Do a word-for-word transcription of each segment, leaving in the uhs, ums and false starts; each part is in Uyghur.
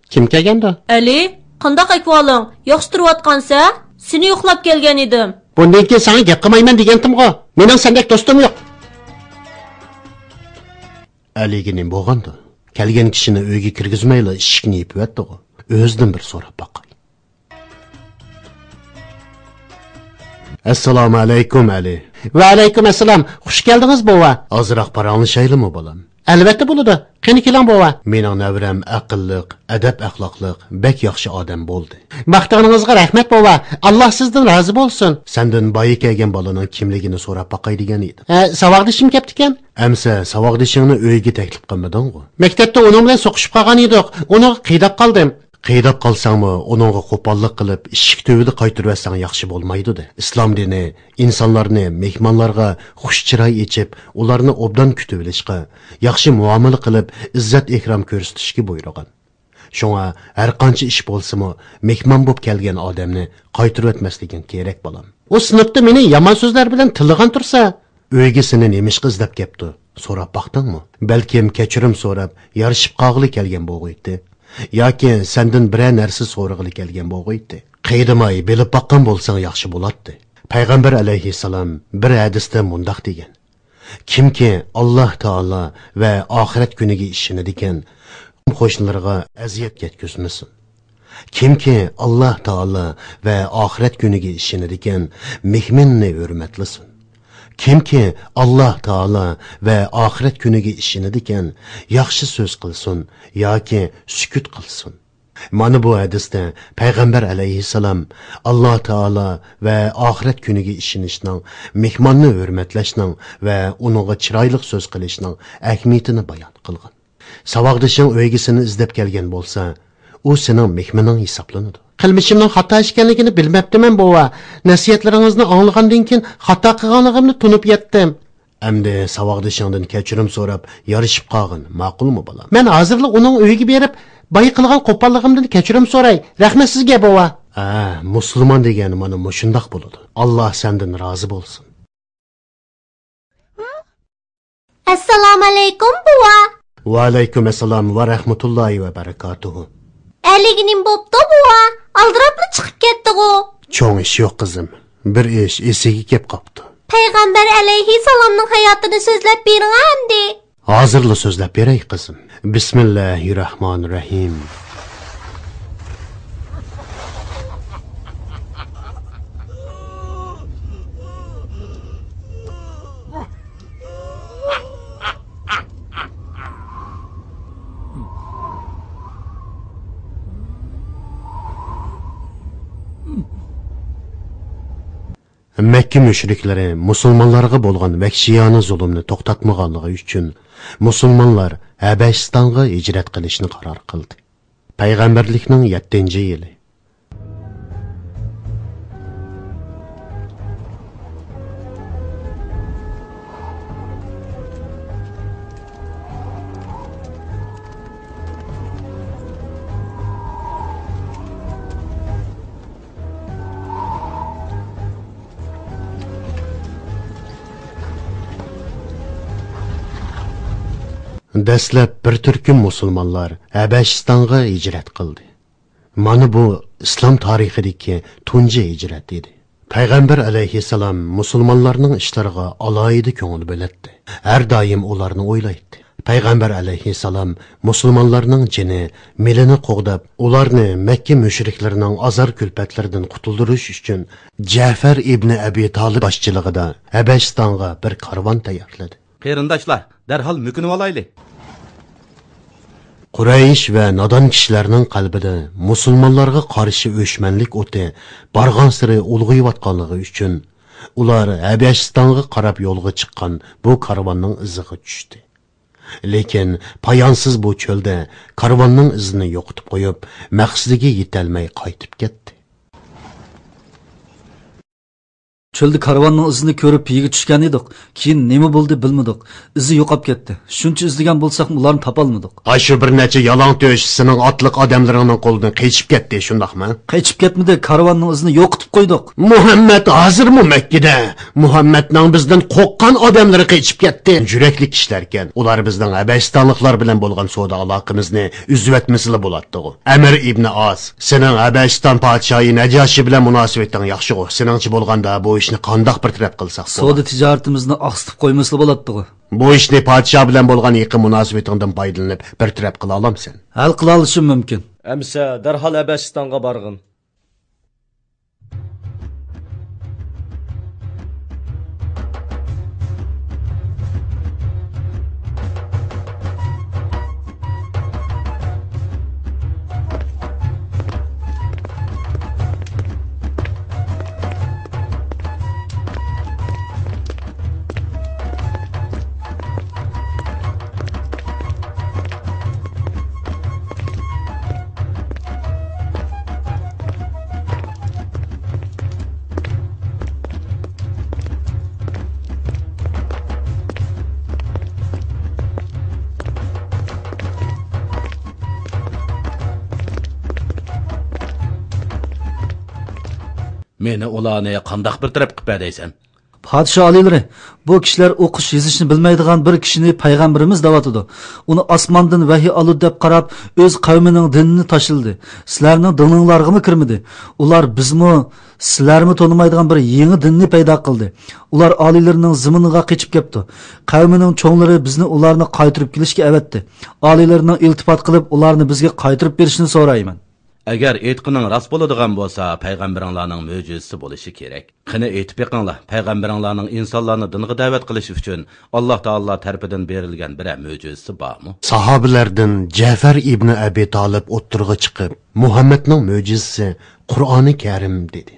كىم كەلگەندۇ؟ ئەلى، قانداق ئەھۋالىڭ؟ ياخشى تۇرۇۋاتقانسەن؟ سېنى يوقلاپ كەلگەن ئىدىم. بۇندىن كېيىن ساڭا گەپ قىلمايمەن دېگەنتىمغۇ. مېنىڭ سەندەك دوستۇم يوق. ئەلىگە نېمە بولغاندۇ؟ كەلگەن كىشىنى ئۆيگە كىرگۈزمەيلا ئىشىكنى يېپىۋەتتىغۇ. ئۆزىدىن بىر سوراپ باقاي. ئەسسالامۇ ئەلەيكۇم، ئەلى. ۋەئەلەيكۇم ئەسسالام. خۇش كەلدىڭىز، بوۋا. ئازراق پاراڭلىشايلىمۇ، بالام؟ ئەلۋەتتە بولىدۇ. قېنى، كېلىڭ، بوۋا. مېنىڭ نەۋرەم ئەقىللىق، ئەدەپ-ئەخلاقلىق، بەك ياخشى ئادەم بولدى. ماختىغىنىڭىزغا رەھمەت، بوۋا. ئاللا سىزدىن رازى بولسۇن. سەندىن بايا كەلگەن بالىنىڭ كىملىكىنى سوراپ باقاي دېگەن ئىدىم. ھە، ساۋاقدىشىم كەپتىكەن. ئەمسە ساۋاقدىشىڭنى ئۆيگە تەكلىپ قىلمىدىڭغۇ؟ مەكتەپتە ئۇنىڭ بىلەن سوقۇشۇپ قالغان ئىدۇق. ئۇنىڭغا قىيداپ قالدىم. قىيداپ قالساڭمۇ، ئۇنىڭغا قوپاللىق قىلىپ، ئىشىك تۈۋىدە قايتۇرۇۋەتسەڭ ياخشى بولمايدۇ-دە. ئىسلام دىنى ئىنسانلارنى مېھمانلارغا خۇش چىراي ئېچىپ، ئۇلارنى ئوبدان كۈتۈۋېلىشقا، ياخشى مۇئامىلە قىلىپ، ئىززەت-ئىكرام كۆرسىتىشكە بۇيرۇغان. شۇڭا ھەرقانچە ئىش بولسىمۇ، مېھمان بولۇپ كەلگەن ئادەمنى قايتۇرۇۋەتمەسلىكىڭ كېرەك، بالام. ئۇ سىنىپتا مېنى يامان سۆزلەر بىلەن تىللىغان تۇرسا، ئۆيگە سېنى نېمىشقا ئىزدەپ كەپتۇ؟ سوراپ باقتىڭمۇ؟ بەلكىم كەچۈرۈم سوراپ، يارىشىپ قالغىلى كەلگەن بولغۇيتتى. ياكى سەندىن بىرەر نەرسە سورىغىلى كەلگەن بولغۇيتتى. قىيدىماي بىلىپ باققان بولساڭ ياخشى بولاتتى. پەيغەمبەر ئەلەيھىسسالام بىر ھەدىستە مۇنداق دېگەن: كىمكى ئاللا تائالا ۋە ئاخىرەت كۈنىگە ئىشىنىدىكەن، قوشنىلىرىغا ئەزىيەت يەتكۈزمىسۇن. كىمكى ئاللا تائالا ۋە ئاخىرەت كۈنىگە ئىشىنىدىكەن، مېھمىنىنى ھۆرمەتلىسۇن. كىمكى ئاللا تائالا ۋە ئاخىرەت كۈنىگە ئىشىنىدىكەن، ياخشى سۆز قىلسۇن ياكى سۈكۈت قىلسۇن. مانا بۇ ھەدىستە پەيغەمبەر ئەلەيھىسسالام ئاللا تائالا ۋە ئاخىرەت كۈنىگە ئىشىنىشنىڭ، مېھماننى ھۆرمەتلەشنىڭ ۋە ئۇنىڭغا چىرايلىق سۆز قىلىشنىڭ ئەھمىيىتىنى بايان قىلغان. ساۋاقدىشىڭ ئۆيگە سېنى ئىزدەپ كەلگەن بولسا، ئۇ سېنىڭ مېھمىنىڭ ھېسابلىنىدۇ. قىلمىشىمنىڭ خاتا ئىكەنلىكىنى بىلمەپتىمەن، بوۋا. نەسىھەتلىرىڭىزنى ئاڭلىغاندىن كېيىن خاتا قىلغانلىقىمنى تونۇپ يەتتىم. ئەمدى ساۋاقدىشىڭدىن كەچۈرۈم سوراپ، يارىشىپ قالغىن، ماقۇلمۇ، بالام؟ مەن ھازىرلا ئۇنىڭ ئۆيىگە بېرىپ، بايا قىلغان قوپاللىقىمدىن كەچۈرۈم سوراي. رەھمەت سىزگە، بوۋا. ھە، مۇسۇلمان دېگەن مانا مۇشۇنداق بولىدۇ. ئاللا سەندىن رازى بولسۇن. ئەسسالامۇئەلەيكۇم، بوۋا. ۋەئەلەيكۇم ئەسسالام ۋە رەھمەتۇللاھى ۋە بەرىكاتۇھۇ. ئەلىگە نېمە بوپتۇ، بوۋا؟ ئالدىراپلا چىقىپ كەتتىغۇ. چوڭ ئىش يوق، قىزىم. بىر ئىش ئېسىگە كەپ قاپتۇ. پەيغەمبەر ئەلەيھىسسالامنىڭ ھاياتىنى سۆزلەپ بېرىڭە ئەمدى. ھازىرلا سۆزلەپ بېرەي، قىزىم. بىسمىللاھىررەھمانىررەھىم. مەككە مۇشرىكلىرى مۇسۇلمانلارغا بولغان ۋەھشىيانە زۇلۇمنى توختاتمىغانلىقى ئۈچۈن، مۇسۇلمانلار ھەبەشىستانغا ھىجرەت قىلىشنى قارار قىلدى. پەيغەمبەرلىكنىڭ يەتتىنچى يىلى. دەسلەپ بىر تۈركۈم مۇسۇلمانلار ھەبەشىستانغا ھىجرەت قىلدى. مانا بۇ ئىسلام تارىخىدىكى تۇنجى ھىجرەت ئىدى. پەيغەمبەر ئەلەيھىسسالام مۇسۇلمانلارنىڭ ئىشلىرىغا ئالاھىدە كۆڭۈل بۆلەتتى. ھەر دائىم ئۇلارنى ئويلايتتى. پەيغەمبەر ئەلەيھىسسالام مۇسۇلمانلارنىڭ جېنى، مېلىنى قوغداپ، ئۇلارنى مەككە مۇشرىكلىرىنىڭ ئازار-كۈلپەتلىرىدىن قۇتۇلدۇرۇش ئۈچۈن جەفەر ئىبنى ئەبى تالىپ باشچىلىقىدا ھەبەشىستانغا بىر كارۋان تەييارلىدى. قېرىنداشلار، دەرھال مۆكۈنۈۋالايلى. قۇرەيش ۋە نادان كىشىلەرنىڭ قەلبىدە مۇسۇلمانلارغا قارشى ئۆچمەنلىك ئوتى بارغانسېرى ئۇلغىيىۋاتقانلىقى ئۈچۈن، ئۇلار ھەبەشىستانغا قاراپ يولغا چىققان بۇ كارۋاننىڭ ئىزىغا چۈشتى. لېكىن پايانسىز بۇ چۆلدە كارۋاننىڭ ئىزىنى يوقىتىپ قويۇپ، مەقسىتىگە يېتەلمەي قايتىپ كەتتى. چۆلدە كارۋاننىڭ ئىزىنى كۆرۈپ پىيىگە چۈشكەن ئىدۇق. كېيىن نېمە بولدى بىلمىدۇق. ئىزى يوقاپ كەتتى. شۇنچە ئىزدىگەن بولساقمۇ ئۇلارنى تاپالمىدۇق. ئاشۇ بىر نەچچە يالاڭ تۆش سېنىڭ ئاتلىق ئادەملىرىڭنىڭ قولىدىن قېچىپ كەتتى، شۇنداقمۇ؟ قېچىپ كەتمىدى، كارۋاننىڭ ئىزىنى يوقىتىپ قويدۇق. مۇھەممەد ھازىرمۇ مەككىدە. مۇھەممەدنىڭ بىزدىن قورققان ئادەملىرى قېچىپ كەتتى. يۈرەكلىك كىشىلەركەن. ئۇلار بىزنىڭ ھەبەشىستانلىقلار بىلەن بولغان سودا ئالاقىمىزنى ئۈزۈۋەتمىسىلا بولاتتىغۇ. ئەمىر ئىبنى ئاس، سېنىڭ ھەبەشىستان پادىشاھى نەجاشى بىلەن مۇناسىۋىتىڭ ياخشىغۇ. سېنىڭچە بولغاندا بۇ ئىشنى قانداق بىر تەرەپ قىلساق بولار؟ سودا تىجارىتىمىزنى ئاقسىتىپ قويمىسىلا بولاتتىغۇ. بۇ ئىشنى پادىشاھ بىلەن بولغان يېقىن مۇناسىۋىتىڭدىن پايدىلىنىپ بىر تەرەپ قىلالامسەن؟ ھەل قىلالىشىم مۇمكىن. ئەمسە دەرھال ھەبەشىستانغا بارغىن. مېنى ئۇلارنى قانداق بىر تەرەپ قىلىپ بەر دەيسەن؟ پادىشاھ ئالىيلىرى، بۇ كىشىلەر ئوقۇش يېزىشنى بىلمەيدىغان بىر كىشىنى پەيغەمبىرىمىز دەۋاتىدۇ. ئۇنى ئاسماندىن ۋەھىي ئالىدۇ دەپ قاراپ، ئۆز قەۋمىنىڭ دىنىنى تاشلىدى. سىلەرنىڭ دىنىڭلارغىمۇ كىرمىدى. ئۇلار بىزمۇ، سىلەرمۇ تونۇمايدىغان بىر يېڭى دىننى پەيدا قىلدى. ئۇلار ئالىيلىرىنىڭ زېمىنىغا قېچىپ كەپتۇ. قەۋمىنىڭ چوڭلىرى بىزنى ئۇلارنى قايتۇرۇپ كېلىشكە ئەۋەتتى. ئالىيلىرىنىڭ ئىلتىپات قىلىپ، ئۇلارنى بىزگە قايتۇرۇپ بېرىشىنى سورايمەن. ئەگەر ئېيتقىنىڭ راست بولىدىغان بولسا، پەيغەمبىرىڭلارنىڭ مۆجىزىسى بولۇشى كېرەك. قېنى، ئېيتىپ بېقىڭلار، پەيغەمبىرىڭلارنىڭ ئىنسانلارنى دىنغا دەۋەت قىلىش ئۈچۈن ئاللا تائالا تەرىپىدىن بېرىلگەن بىرەر مۆجىزىسى بارمۇ؟ ساھابىلەردىن جەفەر ئىبنى ئەبى تالىپ ئوتتۇرىغا چىقىپ، مۇھەممەدنىڭ مۆجىزىسى قۇرئانى كەرىم، دېدى.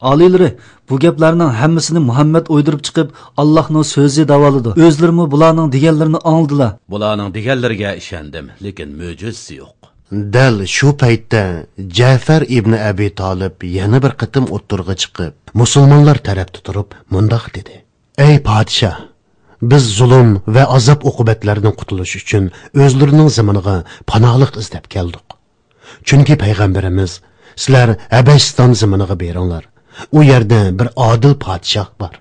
ئالىيلىرى، بۇ گەپلەرنىڭ ھەممىسىنى مۇھەممەد ئويدۇرۇپ چىقىپ، ئاللاھنىڭ سۆزى دەۋالىدۇ. ئۆزلىرىمۇ بۇلارنىڭ دېگەنلىرىنى ئاڭلىدىلا. بۇلارنىڭ دېگەنلىرىگە ئىشەندىم، لېكىن مۆجىزىسى يوق. دەل شۇ پەيتتە جەفەر ئىبنى ئەبى تالىپ يەنە بىر قېتىم ئوتتۇرىغا چىقىپ، مۇسۇلمانلار تەرەپتە تۇرۇپ مۇنداق دېدى: ئەي پادىشاھ! بىز زۇلۇم ۋە ئازاب-ئوقۇبەتلەردىن قۇتۇلۇش ئۈچۈن ئۆزلىرىنىڭ زېمىنىغا پاناھلىق ئىزدەپ كەلدۇق. چۈنكى پەيغەمبىرىمىز، سىلەر ھەبەشىستان زېمىنىغا بېرىڭلار، ئۇ يەردە بىر ئادىل پادىشاھ بار.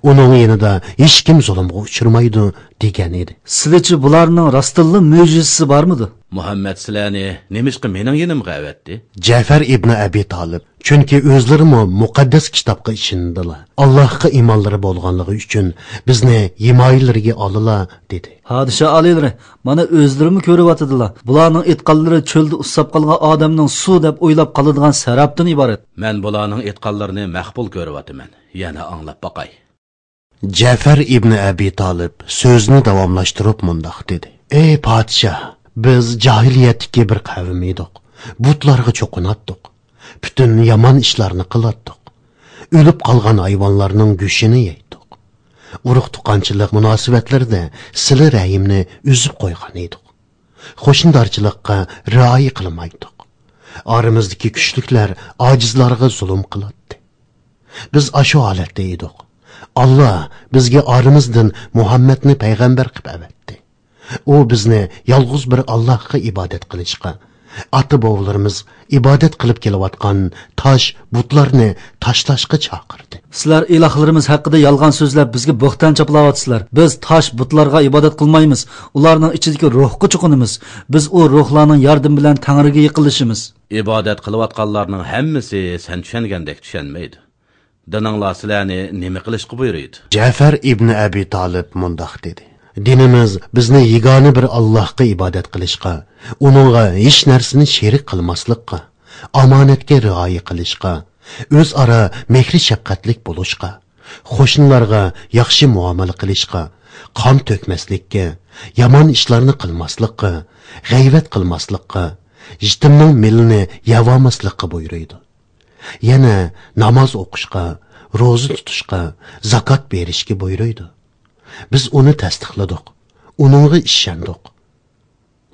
ئۇنىڭ يېنىدا ھېچكىم زۇلۇمغا ئۇچرىمايدۇ، دېگەن ئىدى. سىلىچە بۇلارنىڭ راستتىنلا مۆجىزىسى بارمىدۇ؟ مۇھەممەد سىلەرنى نېمىشقا مېنىڭ يېنىمغا ئەۋەتتى؟ جەفەر ئىبنى ئەبى تالىپ، چۈنكى ئۆزلىرىمۇ مۇقەددەس كىتابقا ئىشىنىدىلا، ئاللاھقا ئىمانلىرى بولغانلىقى ئۈچۈن بىزنى ھىمايىلىرىگە ئالىلا، دېدى. پادىشاھ ئالىيلىرى، مانا ئۆزلىرىمۇ كۆرۈۋاتىدىلا. بۇلارنىڭ ئېيتقانلىرى چۆلدە ئۇسساپ قالغان ئادەمنىڭ سۇ دەپ ئويلاپ قالىدىغان سەراپتىن ئىبارەت. مەن بۇلارنىڭ ئېيتقانلىرىنى مەقبۇل كۆرۈۋاتىمەن. يەنە ئاڭلاپ باقاي. جەفەر ئىبنى ئەبى تالىپ سۆزىنى داۋاملاشتۇرۇپ مۇنداق دېدى: ئەي پادىشاھ، بىز جاھىلىيەتتىكى بىر قەۋم ئىدۇق. بۇتلارغا چوقۇناتتۇق. پۈتۈن يامان ئىشلارنى قىلاتتۇق. ئۆلۈپ قالغان ھايۋانلارنىڭ گۆشىنى يەيتتۇق. ئۇرۇق-تۇغقانچىلىق مۇناسىۋەتلىرىدە سىلە رەھىمنى ئۈزۈپ قويغان ئىدۇق. قوشنىدارچىلىققا رىئايە قىلمايتتۇق. ئارىمىزدىكى كۈچلۈكلەر ئاجىزلارغا زۇلۇم قىلاتتى. بىز ئاشۇ ھالەتتە ئىدۇق. ئاللا بىزگە ئارىمىزدىن مۇھەممەدنى پەيغەمبەر قىلىپ ئەۋەتتى. ئۇ بىزنى يالغۇز بىر ئاللاھقا ئىبادەت قىلىشقا، ئاتا-بوۋىلىرىمىز ئىبادەت قىلىپ كېلىۋاتقان تاش، بۇتلارنى تاشلاشقا چاقىردى. سىلەر ئىلاھلىرىمىز ھەققىدە يالغان سۆزلەپ، بىزگە بۆھتان چاپلاۋاتىسىلەر. بىز تاش، بۇتلارغا ئىبادەت قىلمايمىز. ئۇلارنىڭ ئىچىدىكى روھقا چوقۇنىمىز. بىز ئۇ روھلارنىڭ ياردىمى بىلەن تەڭرىگە يېقىنلىشىمىز. ئىبادەت قىلىۋاتقانلارنىڭ ھەممىسى سەن چۈشەنگەندەك چۈشەنمەيدۇ. دىنىڭلار سىلەرنى نېمە قىلىشقا بۇيرۇيدۇ؟ جەفەر ئىبنى ئەبى تالىپ مۇنداق دېدى: دىنىمىز بىزنى يېگانە بىر ئاللاھقا ئىبادەت قىلىشقا، ئۇنىڭغا ھېچ نەرسىنى شېرىك قىلماسلىققا، ئامانەتكە رىئايە قىلىشقا، ئۆزئارا مېھرى-شەپقەتلىك بولۇشقا، قوشنىلارغا ياخشى مۇئامىلە قىلىشقا، قان تۆكمەسلىككە، يامان ئىشلارنى قىلماسلىققا، غەيۋەت قىلماسلىققا، يېتىمنىڭ مېلىنى يەۋالماسلىققا بۇيرۇيدۇ. يەنە ناماز ئوقۇشقا، روزا تۇتۇشقا، زاكات بېرىشكە بۇيرۇيدۇ. بىز ئۇنى تەستىقلىدۇق، ئۇنىڭغا ئىشەندۇق.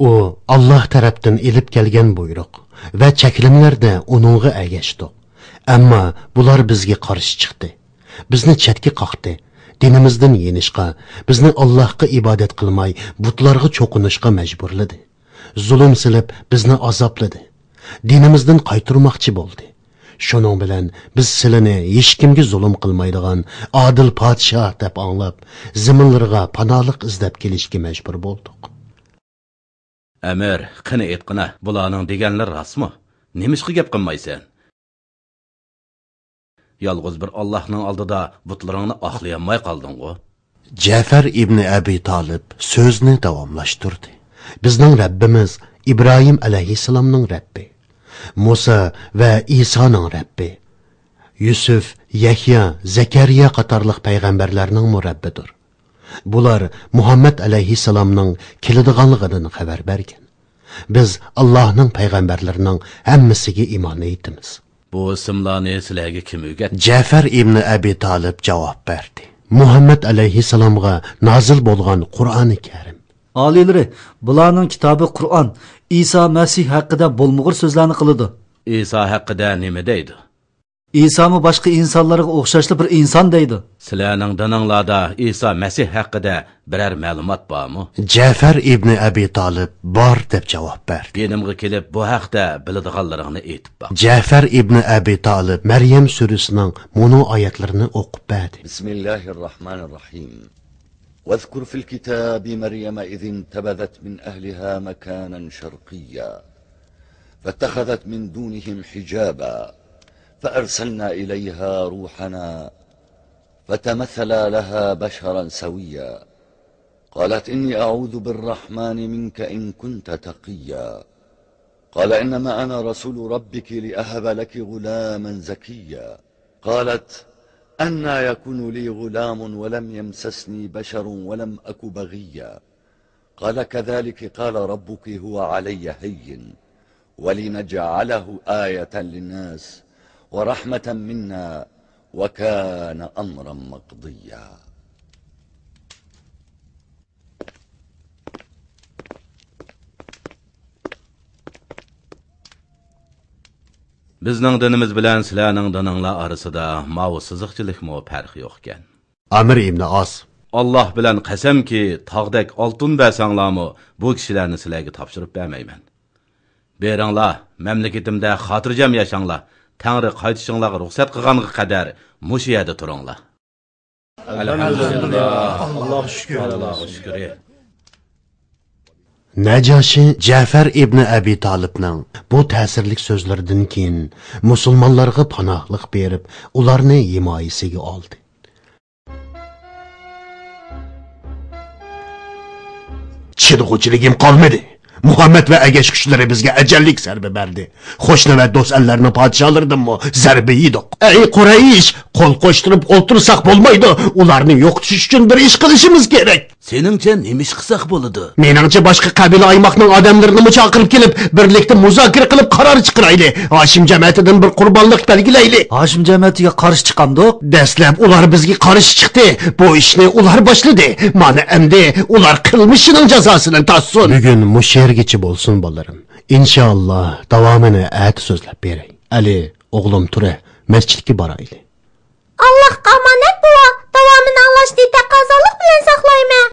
ئۇ ئاللاھ تەرەپتىن ئېلىپ كەلگەن بۇيرۇق ۋە چەكلىمىلەردە ئۇنىڭغا ئەگەشتۇق. ئەمما بۇلار بىزگە قارشى چىقتى. بىزنى چەتكە قاقتى. دىنىمىزدىن يېنىشقا، بىزنى ئاللاھقا ئىبادەت قىلماي، بۇتلارغا چوقۇنۇشقا مەجبۇرلىدى. زۇلۇم سېلىپ، بىزنى ئازابلىدى. دىنىمىزدىن قايتۇرماقچى بولدى. شۇنىڭ بىلەن بىز سىلىنى ھېچكىمگە زۇلۇم قىلمايدىغان ئادىل پادىشاھ دەپ ئاڭلاپ، زېمىنلىرىغا پاناھلىق ئىزدەپ كېلىشكە مەجبۇر بولدۇق. ئەمىر، قېنى ئېيتقىنا، بۇلارنىڭ دېگەنلىرى راستمۇ؟ نېمىشقا گەپ قىلمايسەن؟ يالغۇز بىر ئاللاھنىڭ ئالدىدا بۇتلىرىڭنى ئاقلىيالماي قالدىڭغۇ؟ جەفەر ئىبنى ئەبى تالىپ سۆزنى داۋاملاشتۇردى. بىزنىڭ رەببىمىز ئىبراھىم ئەلەيھىسسالامنىڭ رەببى، مۇسا ۋە ئىسانىڭ رەببى، يۈسۈف، يەھيا، زەكەرىيا قاتارلىق پەيغەمبەرلەرنىڭمۇ رەببىدۇر. بۇلار مۇھەممەد ئەلەيھىسسالامنىڭ كېلىدىغانلىقىدىن خەۋەر بەرگەن. بىز ئاللاھنىڭ پەيغەمبەرلىرىنىڭ ھەممىسىگە ئىمان ئېيتىمىز. بۇ ئىسىملارنى سىلەرگە كىم ئۆگەتتى؟ جەفەر ئىبنى ئەبى تالىپ جاۋاب بەردى. مۇھەممەد ئەلەيھىسسالامغا نازىل بولغان قۇرئانى كەرىم. ئالىيلىرى، بۇلارنىڭ كىتابى قۇرئان ئىسا مەسىھ ھەققىدە بولمىغۇر سۆزلەرنى قىلىدۇ. ئىسا ھەققىدە نېمە دەيدۇ؟ ئىسامۇ باشقا ئىنسانلارغا ئوخشاشلا بىر ئىنسان دەيدۇ. سىلەرنىڭ دىنىڭلاردا ئىسا مەسىھ ھەققىدە بىرەر مەلۇمات بارمۇ؟ جەفەر ئىبنى ئەبى تالىپ بار دەپ جاۋاب بەردى. يېنىمغا كېلىپ، بۇ ھەقتە بىلىدىغانلىرىڭنى ئېيتىپ باق. جەفەر ئىبنى ئەبى تالىپ مەريەم سۈرىسىنىڭ مۇنۇ ئايەتلىرىنى ئوقۇپ بەردى. بسم الله الرحمن الرحيم. واذكر في الكتاب مريم إذ انتبذت من أهلها مكانا شرقيا فاتخذت من دونهم حجابا فأرسلنا إليها روحنا فتمثل لها بشرا سويا. قالت إني أعوذ بالرحمن منك إن كنت تقيا. قال إنما أنا رسول ربك لأهب لك غلاما زكيا. قالت أنى يكون لي غلام ولم يمسسني بشر ولم أك بغيا. قال كذلك قال ربك هو علي هين ولنجعله آية للناس ورحمة منا وكان أمرا مقضيا. بىزنىڭ دىنىمىز بىلەن سىلەرنىڭ دىنىڭلار ئارىسىدا ماۋۇ سىزىقچىلىكمۇ پەرق يوقكەن. ئامىر ئىبنى ئاس. ئاللاھ بىلەن قەسەمكى، تاغدەك ئالتۇن بەرسەڭلارمۇ، بۇ كىشىلەرنى سىلەرگە تاپشۇرۇپ بەرمەيمەن. بېرىڭلار، مەملىكىتىمدە خاتىرجەم ياشاڭلار، تەڭرى قايتىشىڭلارغا رۇخسەت قىلغانغا قەدەر مۇشۇ يەردە تۇرۇڭلار. ئەلھەمدۇلىللاھ. ئاللاھقا شۈكۈر. ئاللاھقا شۈكرى. نەجاشى جەفەر ئىبنى ئەبى تالىپنىڭ بۇ تەسىرلىك سۆزلىرىدىن كېيىن مۇسۇلمانلارغا پاناھلىق بېرىپ، ئۇلارنى ھىمايىسىگە ئالدى. چىدىغۇچىلىكىم قالمىدى. مۇھەممەد ۋە ئەگەشكۈچىلىرى بىزگە ئەجەللىك زەربە بەردى. قوشنا ۋە دوست ئەللەرنىڭ پادىشاھلىرىدىنمۇ زەربە يېدۇق. ئەي قۇرەيش، قول قوشتۇرۇپ ئولتۇرساق بولمايدۇ. ئۇلارنى يوقىتىش ئۈچۈن بىر ئىش قىلىشىمىز كېرەك. سېنىڭچە نېمە ئىش قىلساق بولىدۇ؟ مېنىڭچە، باشقا قەبىلە ئايماقنىڭ ئادەملىرىنىمۇ چاقىرىپ كېلىپ، بىرلىكتە مۇزاكىرە قىلىپ قارار چىقىرايلى. ھاشىم جەمەتىدىن بىر قۇربانلىق بەلگىلەيلى. ھاشىم جەمەتىگە قارشى چىقامدۇق؟ دەسلەپ ئۇلار بىزگە قارشى چىقتى. بۇ ئىشنى ئۇلار باشلىدى. مانا ئەمدى ئۇلار قىلمىشىنىڭ جازاسىنى تارتسۇن. بۈگۈن مۇشۇ يەرگىچە بولسۇن، بالىلىرىم. ئىنشائاللا، داۋامىنى ئەتە سۆزلەپ بېرەي. ئەلى، ئوغلۇم، تۇرە، مەسچىتكە بارايلى. ئاللاھقا ئامانەت، بوۋا. داۋامىنى ئاڭلاشنى تەقەززالىق بىلەن ساقلايمەن.